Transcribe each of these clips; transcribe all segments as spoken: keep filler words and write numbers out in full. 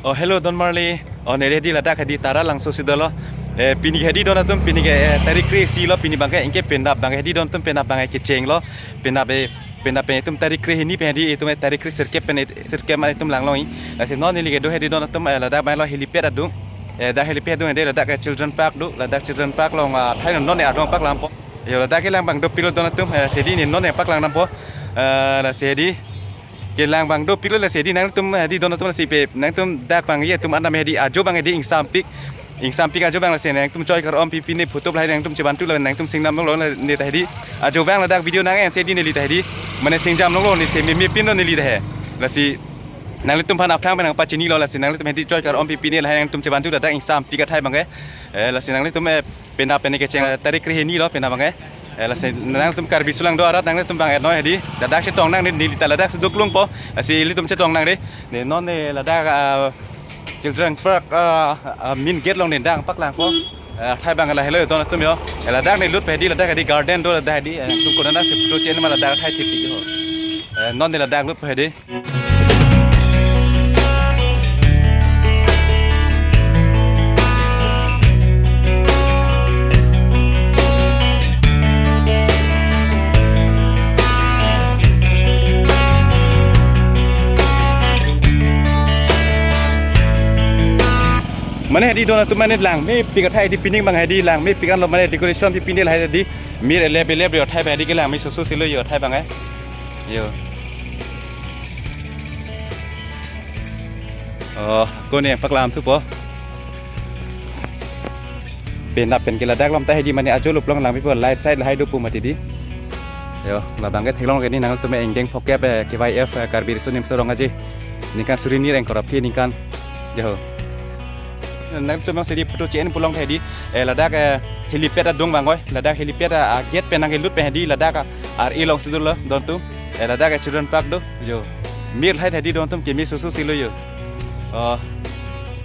Oh, hello, don marli. Oh, neli hedi ladak hedi Taralangso si dolo. Eh, pini hedi don atum, pini ke, eh, tarik kre-isi lo, pini abangke, anke penap abangke hedi don atum, penap abangke kecheng lo. Penap, eh, penap pen itum tarik kre-hini pen hedi itum, eh, tarik kre-sirkep pen, eh, sirkep ma itum langlong-i. Lasi non neli kedo hedi don atum, eh, ladak abang lo helipad adung. Eh, dak helipad adung hedi ladak, eh, children park do, ladak children park along, ah, thai non ne adung paklang po. Yo, ladak kelang abang dopiklo don atum, eh, lasi hedi ne non ne paklang nangpo. Eh, lasi hedi kelang abang dopiklo, lasi hedi nangtum, eh, hedi don atum lasi pe, nangtum dak abang ye atum anam hedi ajo abang hedi ingsampik. Ingsampik ajo abang lasi nangtum choi kar-om pipi ne photo lahai nangtum chebantu la nangtum singnam lo ne ta hedi. Ajo abang ladak video nang-en si hedi neli ta hedi. Mane singjam longlo ne si meme pinlo neli ta he. Lasi nanglitum aphan aphrang pen nangpachinilo lasi nanglitum hedi choi kar-om pipi ne lahai nangtum chebantu ladak ingsampik athai abangke. Eh, lasi nanglitum, eh, penap pen kecheng, eh, tarik kre-hini lo penap abangke. Eh, lasi nangtum Karbi sulang do arat nangtum abang etnoi hedi. Ladak chetong nang ne neli ta ladak si duklung po. Lasi ilitum chetong nang re. Ne non ne ladak, ah, children park, ah, ah, main gate along ne dang paklang po. Eh, athai abang lahelo don atum yo. Eh, ladak ne lut pe hedi ladak hedi garden do ladak hedi. Eh, tum konat si photo che-en ma ladak athai thip yo. Eh, non ne ladak lut pe hedi. Mane hedi don atum mane langmepik athai hedi pining abang hedi langmepik anlo mane decoration pipi ne lahai hedi mir elep elep yo athai abang hedi kelang me soso si lo yo athai abang eh. Yo. Oh, ko ne paklang thupo. Penap pen ke ladak lam ta hedi mane ajo luplong langmepo light side lahai do pu mati di. Yo, labangke theklong ke ne nangtum ingdeng phokep, eh, K Y F, eh, Karbi Riso Nimso Rong Aje. Ningkan suri ni reng korap thi ningkan. Yo. Nangtum si hedi photo che-en pu along hedi, eh, ladak, eh, helipad adung abang oi, ladak helipad, ah, gate pen nangkelut pen hedi, ladak, ah, ar-e along si dolo don atum, eh, ladak, eh, children park do, yo. Mir lahai hedi don atum keme soso si lo yo. Oh,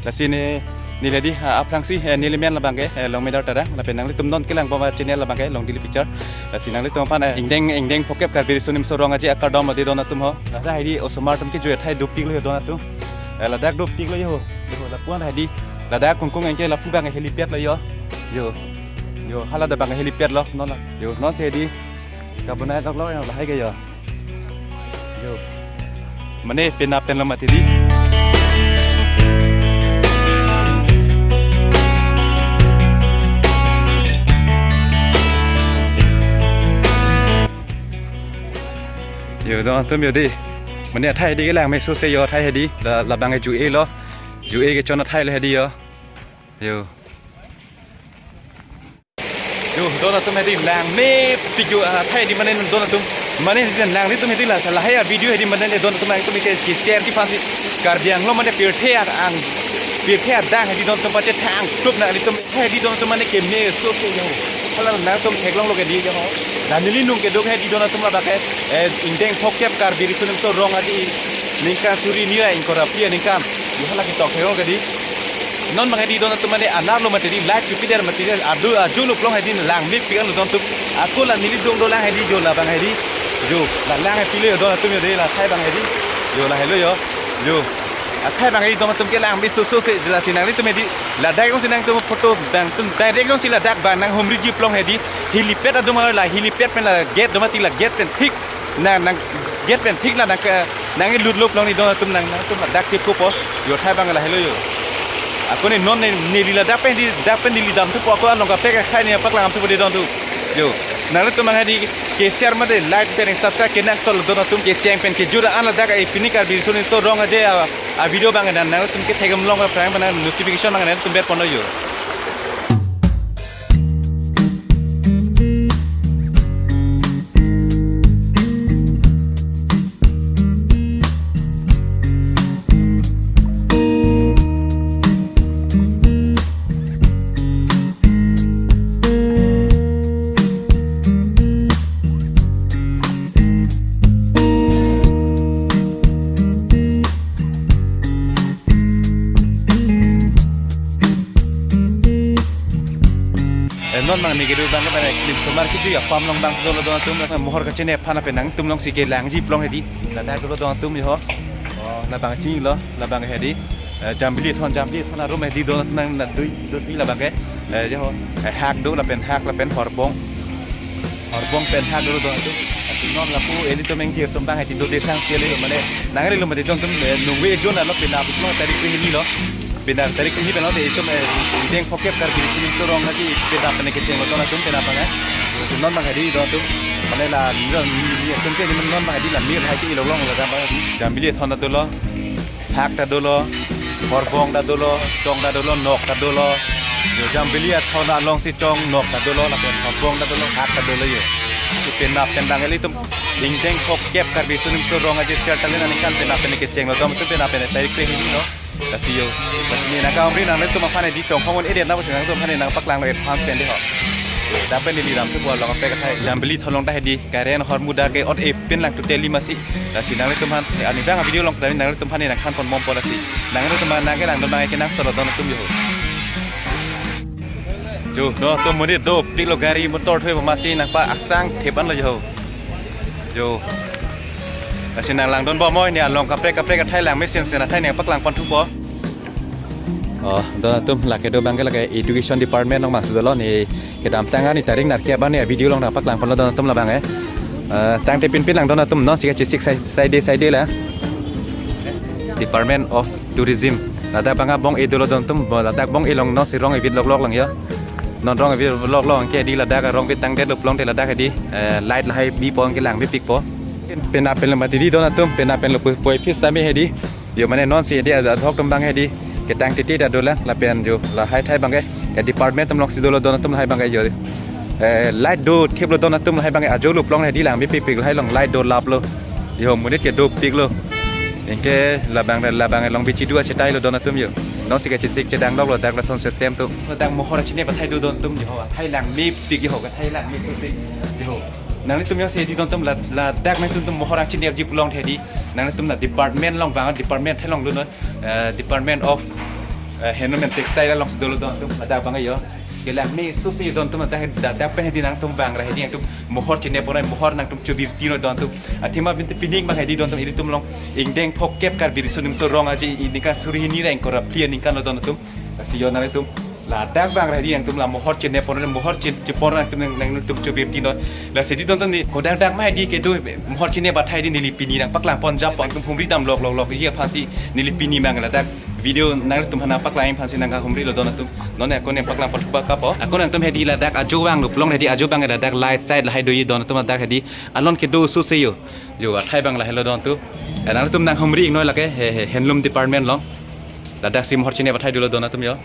lasi ne, neli hedi, ah, aphrangsi, eh, neli men labangke, eh, Longmedar Terang, lapen nanglitum non kelang bom channel labangke, Long Daily Picture. Lasi nanglitum aphan, eh, ingdeng, ingdeng phokep Karbi Riso Nimso Rong Aje akardom adi don atum ho. Ladak hedi osomar atum kejui athai dopiklo yo don atum. Eh, ladak dopiklo yo. Yo, lapu-an hedi. Ladak kungkung anke lapu abang helipad lo yo. Yo. Yo, hala dak abang helipad lo, non la. Yo, non si hedi. Kabonai tok lo yo, lahai ke yo. Yo. Mane penap pen lo mati di. Yo, don atum yo di. Mane athai hedi kelang me soso yo athai hedi. La, labang ju-e lo. Ju-e kechon athai lo hedi yo. Yo. Yo, don atum hedi langmepik yo, ah, athai hedi mane don atum. Mane nanglitum hedi la, lahai a video hedi mane don atum nangtum ke, ke share ji aphansi. Karbi Anglong mane pirthe ang, pirthe adang hedi don atum pachethang tup nanglitum. Hedi don atum mane keme soso yo. Hala nangtum theklonglo ke di yo. Na neli nung kedo hedi don atum labangke, eh, ingdeng phokep Karbi Riso Nimso Rong Aje ningkan suri ni ra ingkoi ra phli aningkan. Yo hala ketok theklong ke di. Non abang hedi don atum mane anarlo mati di light kepi der mati di adu ajo luplong hedi langmepik anlo don atum. Ako la neli dong dolang hedi yo labang hedi. Yo, la langpilo yo don atum yo di la athai abang hedi. Yo lahelo yo. Yo. Athai abang hedi don atum kelang me soso si lasi nanglitum hedi. Ladak jongsi nangtum photo dang tum direct jongsi ladak abang nanghumri ji plong hedi. Helipad adung ma la helipad pen la gate do mati la gate pen thik. Nang, nang gate pen thik la nang ke, nangkelut lo plong ni don atum nang, nangtum ladak si pupo. Yo athai abang lahelo yo. Ako ne non ne, neli ladak pen di, dak pen neli dam thupo ako along kaprek akhai ne paklang thupo di don atum. Yo. Nanglitum abang hedi ke share mate like pen subscribe kenangso lo don atum kecheng pen kejut an ladak ai pini Karbi Riso Nimso Rong Aje a, a video abang nang, nangtum ketheklong aphrang pen notification abang nangtum ber ponlo yo. Eh, non abang ne kedo abang ke mane klim somar kejui apam along abang dolo don atum, mohor kachene aphan pen nangtum alongsi kelangji plong hedi. Ladak dolo don atum yo ho. Oh, labang chini lo, labang hedi. Eh, Jambili Thon, Jambili Thon arum hedi don nang na dui, dui, dui labang ke. Eh, jo, eh, hak do lapen hak lapen horbong. Horbong pen hak do don tu. Ati non lapu elitum engkir atum abang hedi do de sang siali lo mane. Nang ri lo mane don tum, eh, nungve jon alo pina pulo tarik hini lo. Pina tarik hini pina te itum, eh, ingdeng phokep Karbi Riso Nimso Rong aji pina pene kecheng lo don atum pina abang eh. Non abang hedi don atum. Mane la ni ni ni atum ke ni non abang hedi la mir hai ke lo long la jam abang hedi. Jambili Thon ta dolo. Hak ta dolo, horbong ta dolo, chong ta dolo, nok ta dolo. Jo Jambili Thon alongsi chong nok ta dolo, lapen horbong ta dolo, hak ta dolo jo. Pen nap pen dang elitum ingdeng phokep Karbi Riso Nimso Rong aji ser talin aningkan pen nap pen kecheng lo dom tu pen nap pen tarik hini lo. Lasi jo. Lasi ne nangkahumri nanglitum aphan hedi chong khongun edet na pusi nangtum aphan nangpaklang lo advance pen de ho. Dak pen neli ram tu buat long kaprek kathai Jambili Thon along ta hedi karen hormu dak ke ot e pen lang tu teli masi. Lasi nanglitum aphan, eh, anidang video along tadi nanglitum aphan nangthan pon bom po lasi. Nanglitum aphan nangke nang don nang ke nang solo don atum jo. Jo, no, atum monit dopik lo gari motor thoi masi nangpa aksang thepan lo jo. Jo. Lasi nang lang don bom mo ne along kaprek kaprek athai lang mesen sen athai nangpaklang pon thupo. Oh, don atum lake do abang ke lake education department along masuk dolo ne kedamtang ani tarik nerkep ani video along nangpaklang pon lo don atum labang eh. Eh, tangte pinpin lang don atum no sika chesik sai sai de sai de la. Department of Tourism. Ladak abang abong e dolo don atum, bo ladak abong e along no si rong evit lok lok lang jo. Non rong evit lok lok ke hedi ladak rong evit tangdet lo pulote ladak hedi, eh, light lahai bi pon ke lang bi pik po. Pena pen lo mati di don atum, pena pen lo pu-, pui pis tame hedi. Jo mane non si hedi ad hoc atum abang hedi. Ketang titi ta dolo lapen jo lahai athai abang ke. Ke department atum alongsi dolo don atum lahai abang ke jo. Eh, light do thip lo don atum lahai abang ke ajo lo pulo hedi lang bi pik pik lahai along light do lap lo. Jo monit ke dopik lo. Anke labang labang along bichi dua chetai lo don atum jo. Non si ke chesik chedang lok lo dak la sound system tu. Dak mohor chine pathai do don atum jo. Thai lang mi pik jo, thai lang mi susi. Jo. Nanglitum jo si di don atum la, ladak nangtum tum mohor chine ji pulote hedi. Nanglitum la department along abang department thai along lo non. Eh, Department of, eh, Handloom and Textile alongsi dolo don atum. Ladak abang jo. Kelang me susi don atum ladak dak pen hedi nangtum abang ra hedi nangtum mohor chine pon mohor nangtum chobirti lo don atum. Athema binti pining abang hedi don atum ilitum along ingdeng phokep Karbi Riso Nimso Rong aji inika suri hini ra ingkoi ra phli aningkan lo don atum. Lasi jo nanglitum ladak abang ra hedi nangtum la mohor chine pon mohor chin chepon nangtum nang nangtum chobirti lo. Lasi di don atum ni kodak dak ma hedi kedo mohor chine pathai di neli pini nangpaklang pon jap pon nangtum humri dam lok lok lok ji aphansi neli pini abang ladak video nanglitum aphan nangpaklang aphansi nangkahumri lo don atum. Non ako nangpaklang pon thupa kapo. Ako nangtum hedi ladak ajo abang lo pulo hedi ajo abang ladak light side lahai do ji don atum ladak hedi alon kedo susi jo. Jo athai abang lahai lo don atum. Eh, nangtum nanghumri ingnoi lake he, he, handloom department along. Ladak si mohor chine pathai dolo don atum jo.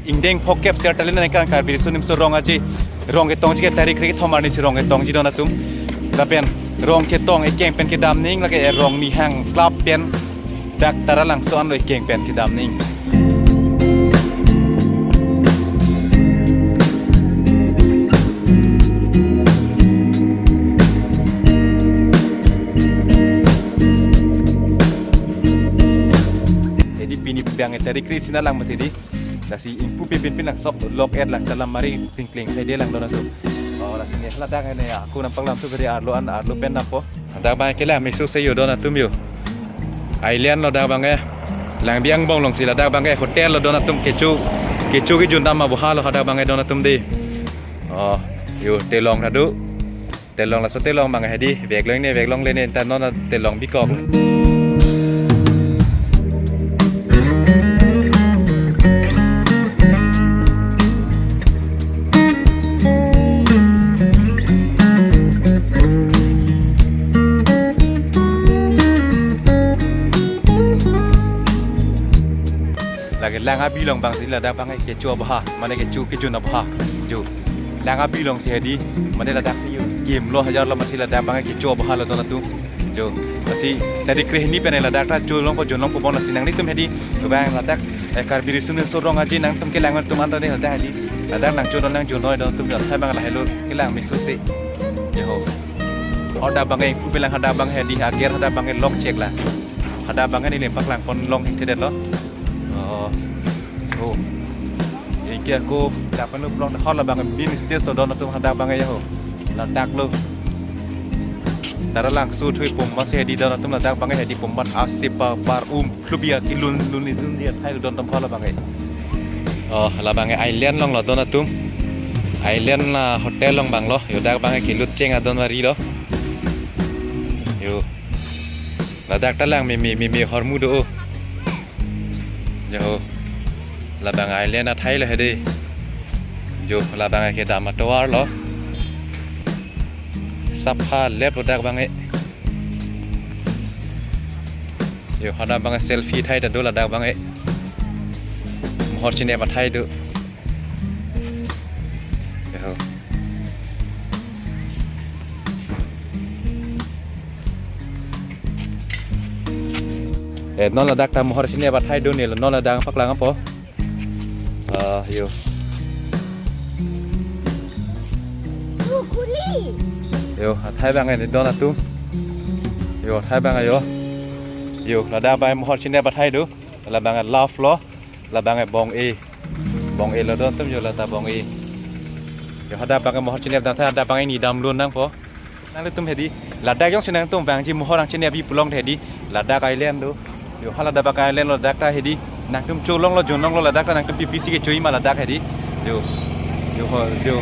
Ingdeng phokep ser talin aningkan Karbi Riso Nimso Rong aji rong ketongji ke tarik kre kethom arni si rong ketongji don atum. Lapen rong ketong ekeng pen kedam ning lake rong nihang klap pen dak Taralangso anlo ekeng pen kedam ning. Hedi pini abang tarik kre si nanglang mati di. Lasi ingpu pe pinpin lang sok lok et lang dalam mari tingkling sai de lang don atum. Oh, lasi ne ladak ne ya, ako nangpaklang tu kari arlo an arlo pen napo. Ladak abang kelang me susi jo don atum jo. Island lo dak abang ke. Langbi angbong alongsi ladak abang ke hotel lo don atum kecho. Kecho kejun dam aboha lo ladak abang ke don atum di. Oh, jo telong ta do. Telong laso telong abang hedi, vek longle ne, vek longle ne, ta non telong bikok. Lake lang abi along abangsi ladak abang kecho aboha, mane kecho kejun aboha. Jo. Lang abi alongsi hedi, mane ladak si Game lo hajar lo masi ladak abang ke kecho bahal lo don atum. Jo, masi tadi krehini pen ladak ta cholongpo jonlongpo bon, lasi nanglitum hedi abang ladak, eh, Karbi Riso Nimso Rong Aje nangtum kelang atum anta ne ladak hedi. Ladak nangcho don nangjo noi don atum jo, athai abang lahelo kelang meso si. Jo ho. Hadak abang ke ingpu pelang, hadak abang hedi ager, hadak abang ke longchek la. Hadak abang ke neli paklangpon long hingthedetlo. Oh. Oh. Ingke ako dapan uplong hol abang ke main stage lo don atum hadak abang ke jo ho. Ladak lo. Tara langsu thui pum masi hedi don atum ladak abang ke hedi pum ban asip pa par um klubia kilun lun ni dun dia thai don atum hol abang ke. Oh, labang ke island along lo don atum. Island la hotel along abang lo. Jo dak abang ke kilut cheng adon vari lo. Jo. Ladak ta lang meme meme hormu do. Jo ho. Labang island athai lo hedi. Jo labang ke dam atovar lo. Sapha lep lo dak abang ke. Jo hadak abang selfie thai ta do ladak abang ke. Mohor chinep athai do. Jo ho. Eh, non ladak ta mohor chinep athai do neli, non ladak paklang apo. Ah, jo. Jo, athai abang ke don atum. Jo, athai abang ke jo. Jo, ladak abang mohor chinep athai do. Labang ke love lo. Labang ke bong-e. Bong-e lo don atum jo, lata bong-e. Jo hadak abang ke mohor chinep dam tha, hadak abang ke ni dam lun nangpo. Nanglitum hedi, ladak jongsi nangtum vangji mohor nangchinep pi pulote hedi, ladak island do. Jo hala ladak abang island lo, ladak ta hedi. Nangtum cholonglo jonlonglo ladak ta, nangtum pi pi si kecho-i ma ladak hedi. Jo. Jo ho, jo.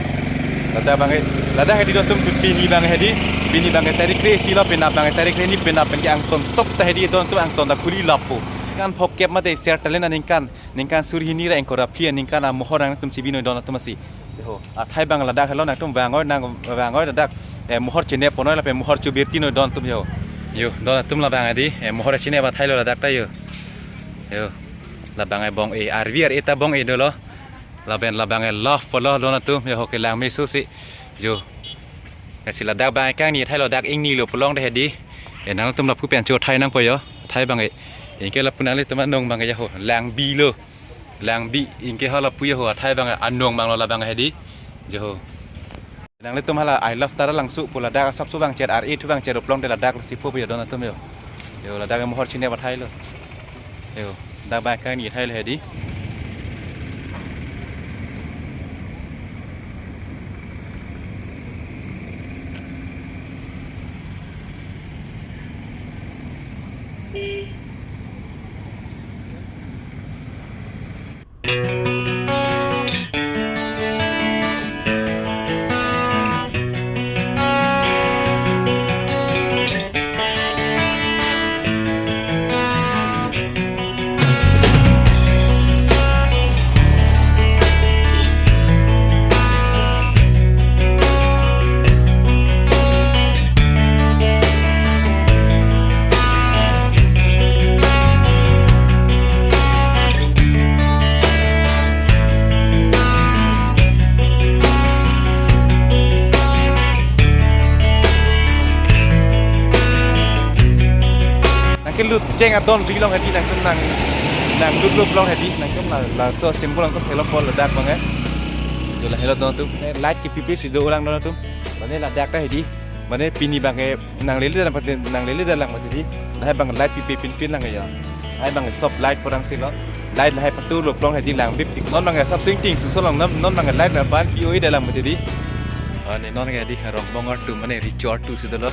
Ladak abang ke, ladak hedi don atum pi- pini abang hedi. Pini abang ke tarik kre-isi lo, penap abang ke tarik krehini, penap pen ke angton sok ta hedi don atum angton ta khuli lapo. Kan phokep mate ser talen aningkan, ningkan suri hini ra ingkoi ra phli aningkan amohor nangtum chibi noi don atum masi. Jo ho, athai abang ladak helo, nangtum vang-oi, nang vang-oi ladak, eh, mohor chinep pon-oi lapen mohor chobirti noi don atum jo. Jo, don atum labang hedi, eh, mohor chinep athai lo ladak ta jo. Jo, labang ke bong-e, arvi ar eta bong-e dolo. Lapen labang ke love pulo don atum jo ho, kelang meso si. Jo. Lasi ladak abang ke kangni athai lo, dak ingni lo pulote hedi. Eh, nangtum lapu pen cho thai nangpo jo. Athai abang ke. Ingke lapu nanglitum anong abang ke jo ho. Langbi lo. Langbi, ingke hala pu jo ho, athai abang anong abang lo labang hedi. Jo ho. Nanglitum hala I love Taralangso pu ladak asapso vangchet, ar-e thu vangchet uplong te ladak si po pu jo don atum jo. Jo ladak mohor chinep athai lo. Jo, dak abang kangni athai lo hedi. Nangkelut cheng adon ri along hedi, nangtum nang, nanglut lo pulote hedi, nangtum la, laso symbol nangtum helo pol ladak abang ke. Jo lahelo don atum. Eh, light kepipe si do ulang don atum. Mane ladak ta hedi. Mane pini abang ke nanglele dalang pati, nanglele dalang pati hedi. Lahai abang light pipe pinpin lang jo. Lahai abang sob light porang si lo. Light lahai patu lo pulote hedi, langbip tik. Non abang sap sing ting suso long non, non abang light la ban pi-oi dalang pati hedi. Ani non ke hedi Rongbong artu mane Recho artu si dolo.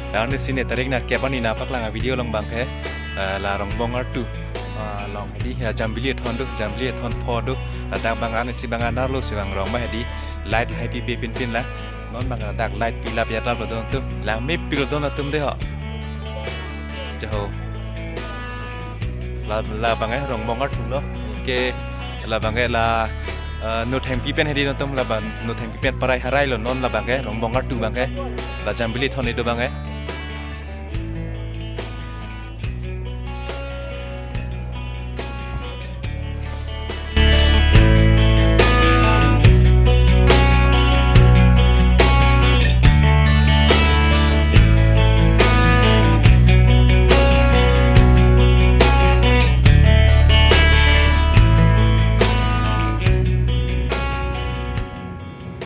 Arni sine tarik na kepan ina paklang a video along abang ke, eh, la Rongbong artu, eh, along hedi, ya Jambili Athon do, Jambili Athon pho do, ladak abang arnisi abang anerlo si abang rong ma hedi, light lahai pipe pinpin la, non abang dak light pilap ya tap lo don atum, langmepik lo don atum de ho. Jo ho. La, labang ke Rongbong artu lo, ke labang ke la, eh, Nothengpi pen hedi don atum, labang Nothengpi pen parai harai lo non labang ke, Rongbong artu abang ke, la Jambili Athon ido abang ke.